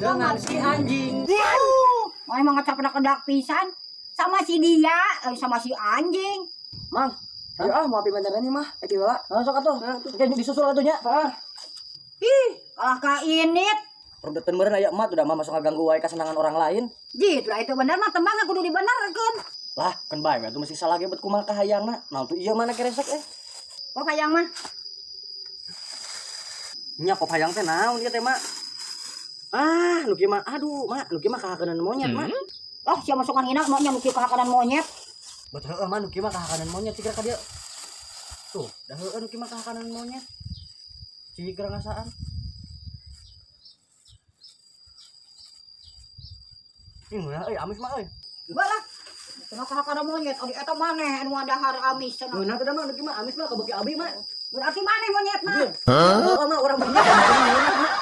Dengan si anjing. Wah, emang ngecap kedak pisan sama si dia, sama si anjing. Mang, ayo ah mau api beneran nih mah. Eh heula. Nah, sok atuh. Oke, disusul atuh nya. Ih, kalah ka init. Rodetan meureun aya emak udah mah masuk ngaganggu wae kasenangan orang lain. Ji, itulah itu bener mah tembang kudu dibenerkeun. Lah, kan bae we atuh mesti salah ge bet kumaha kahayangna. Naon tuh ieu mana keresek eh. Kok hayang mah? Nya kop hayang teh naon ieu teh, Mak? Ah, nu kieu mah aduh, Mak, nu kieu mah kahakanan monyet, Mak. Oh, sia masuk ngina maunya nu kieu kahakanan monyet. Bet heueuh mah nu kieu mah kahakanan monyet cik ka dieu. Tuh, dah heueuh nu kieu mah kahakanan monyet. Cik ngasaan. Ih, ngeunah euy, amis mah euy. Balah. Cenah kahakanan monyet, ari eta maneh anu dahar amis cenah. Ngeunah teh mah nu kieu mah amis mah kabeuki abi mah. Berarti maneh monyet mah. Heueuh mah urang bener. Ngeunah mah.